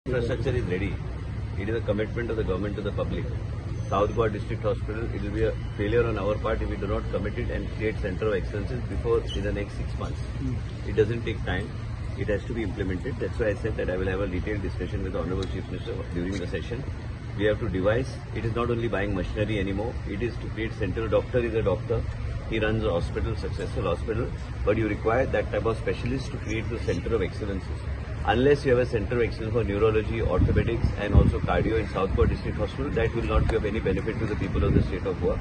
Infrastructure is ready. It is a commitment of the government to the public. South Goa District Hospital, it will be a failure on our part if we do not commit it and create center of excellences before in the next 6 months. It doesn't take time. It has to be implemented. That's why I said that I will have a detailed discussion with the Honorable Chief Minister during the session. We have to devise. It is not only buying machinery anymore. It is to create central. Doctor is a doctor. He runs a hospital, successful hospital. But you require that type of specialist to create the center of excellences. Unless you have a center of excellence for neurology, orthopedics and also cardio in South Goa District Hospital, that will not be of any benefit to the people of the state of Goa.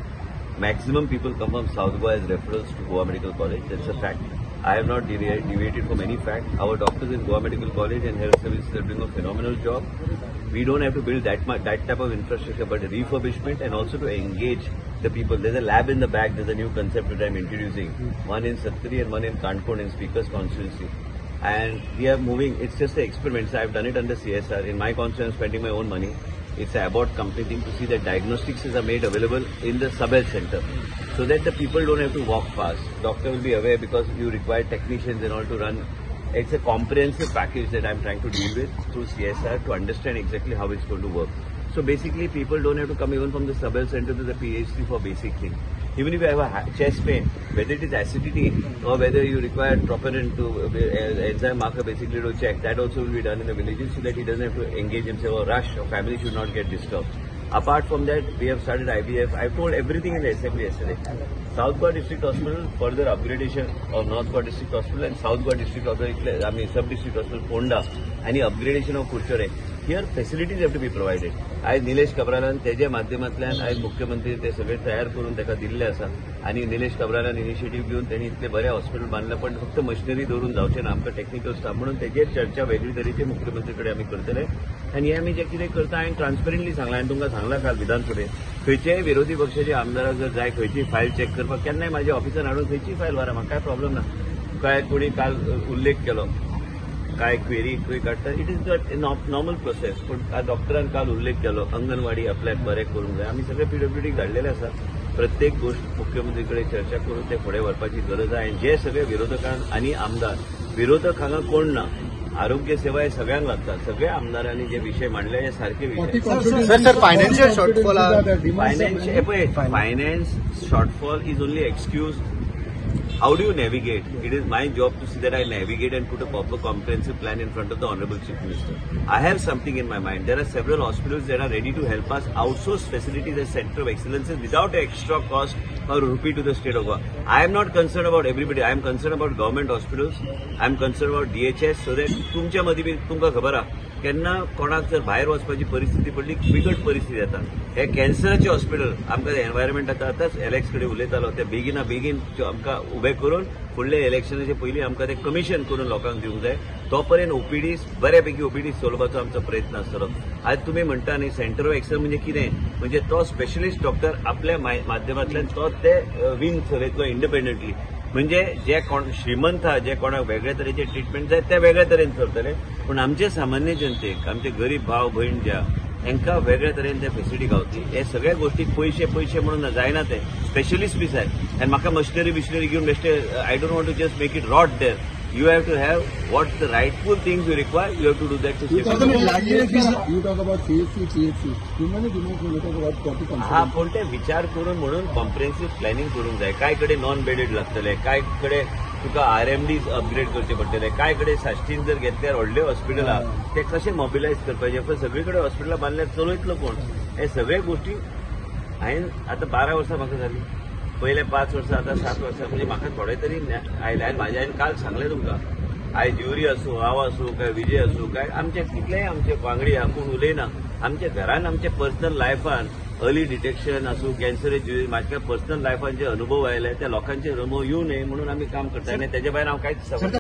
Maximum people come from South Goa as referrals to Goa Medical College. That's a fact. I have not deviated from any fact. Our doctors in Goa Medical College and Health Services are doing a phenomenal job. We don't have to build that much, that type of infrastructure, but refurbishment and also to engage the people. There's a lab in the back. There's a new concept that I'm introducing. One in Sattari and one in Canacona in Speaker's constituency. And we are moving. It's just an experiment. So I've done it under CSR. In my constituency, I'm spending my own money. It's an Abbott company thing to see that diagnostics are made available in the sub-health center so that the people don't have to walk fast. Doctor will be aware because you require technicians and all to run. It's a comprehensive package that I'm trying to deal with through CSR to understand exactly how it's going to work. So basically, people don't have to come even from the sub-health center to the PHC for basic things. Even if you have a chest pain, whether it is acidity or whether you require troponin to enzyme marker basically to check, that also will be done in the villages so that he doesn't have to engage himself or rush, or family should not get disturbed. Apart from that, we have started IVF. I've told everything in the assembly yesterday. South Goa District Hospital, further upgradation of North Goa District Hospital and South Goa District Hospital, I mean Sub-District Hospital, Ponda, and the upgradation of Curchorem. Here facilities have to be provided. आयज निलेश काब्रालान तेज्या माध्यमांतल्यान आयज मुख्यमंत्री ते सगळे तयार करून ताका दिल्ले आसा आनी निलेश काब्रालान इनिशिएटीव घेवन तेणी इतले बरे हॉस्पिटल बांदलां, पण फक्त मशिनरी दवरून जावचें ना, आमकां टेक्निकल स्टाफ म्हणून तेजेर चर्चा वेगळी तरेचे मुख्यमंत्री कडेन आमी करतले. आनी हे आमी जें कितें करता हांवें ट्रान्सपरंटली सांगलां आनी तुमकां सांगलां काल विधानसभेत, खंयच्याय विरोधी पक्षाचे आमदाराक जर जाय खंयची फायल चॅक करपाक केन्नाय म्हाज्या ऑफिसान हाडून खंयची फायल व्हरा, म्हाका कांय प्रॉब्लम ना. काय कोणी काल उल्लेख केलो काय क्वेरी खंय काडटा, it is the normal process. पूण डॉक्टरान काल उल्लेख केलो अंगणवाडी आपल्याक बरें करूंक जाय. आमी सगळे पीडब्ल्यूडीक धाडलेले आसा. प्रत्येक गोष्ट मुख्यमंत्री कडेन चर्चा करून ते फुडें व्हरपाची गरज आसा. आनी जे सगळे विरोधकांक आनी आमदार, विरोधक हांगा कोण ना, आरोग्य सेवा हे सगळ्यांक लागता. सगळ्या आमदारांनी जे विशय मांडले हे सारखे विशय. Sir, financial shortfall, finance shortfall is only excuse. How do you navigate? It is my job to see that I navigate and put a proper comprehensive plan in front of the Honorable Chief Minister. I have something in my mind. There are several hospitals that are ready to help us outsource facilities as center of excellence without extra cost or rupee to the state of Goa. I am not concerned about everybody. I am concerned about government hospitals. I am concerned about DHS so that तुमच्या मदीं बी तुमकां खबर आहा केन्ना कोणाक जर भायर वचपाची परिस्थिती पडली, बिकट परिस्थिती येता. हे कॅन्सराचे हॉस्पिटल आमकां एनवायरमेंट आतां आतांच एलेक्स कडेन उलयतालो, ते बेगिना बेगीन आमकां उबे करून फुडले इलेक्शनाचे पयलीं आमकां ते कमिशन करून लोकांक दिवंक जाय. तो पर्यंत ओपीडी बऱ्यापैकी ओपीडी चलोवपाचो आमचो प्रयत्न आसतलो. आज तुमी म्हणटा न्ही सेंटर ऑफ एक्सलन्स म्हणजे कितें, म्हणजे तो स्पेशलिस्ट डॉक्टर आपल्या माध्यमांतल्यान तो ते विंग चलयतलो इंडिपेंडंटली. म्हणजे जे कोण श्रीमंत आहा, जे कोणाक वेगळे तरेचे ट्रिटमेंट जाय ते वेगळे तरेन चलतले, पूण आमचे सामान्य जनतेक, आमचे गरीब भाव भयण जे आहा हांकां वेगळे तरेन ते फेसिलिटी गावतली. हे सगळ्या गोष्टी पयशे पयशे म्हणून जायना, ते स्पेशलिस्ट बी जाय. आनी म्हाका मशिनरी बिशनरी घेवन बेश्टे I don't want to just make it rot there. You have to have what the rightful things you require, you have to do that to You talk about CHC, PHC. Too many demands when you talk about 40 constituencies. हा, पूण ते विचार करून म्हणून comprehensive planning करूंक जाय. काय कडेन नॉन बेडेड लागतले, काय कडेन तुका आरएमडी अपग्रेड करचे पडटले, काय कडेन साश्टीन जर घेतल्यार व्हडले हॉस्पिटलां ते कशें मोबिलायज करपाचें, पण सगळे कडेन हॉस्पिटलां बांदल्यार चलयतलो कोण? हे सगळे गोष्टी हांवें आतां 12 वर्सां म्हाका जाली, पयले 5 वर्सां, आतां 7 वर्सां, म्हणजे म्हाका थोडे तरी आयले. आनी म्हाज्या हांवें काल सांगलें तुमकां, आयज ज्युरी आसूं, हांव आसूं, काय विजय आसूं, काय आमचे कितलेय आमचे वांगडी आहा, कोण उलयना. आमच्या घरान आमच्या पर्सनल लायफान अर्ली डिटेक्शन आसूं, कॅन्सराचे म्हाज्या पर्सनल लायफान जे अनुभव आयले त्या लोकांचे अनुभव येवं नये म्हणून आमी काम करता. आनी तेजे भायर हांव कांयच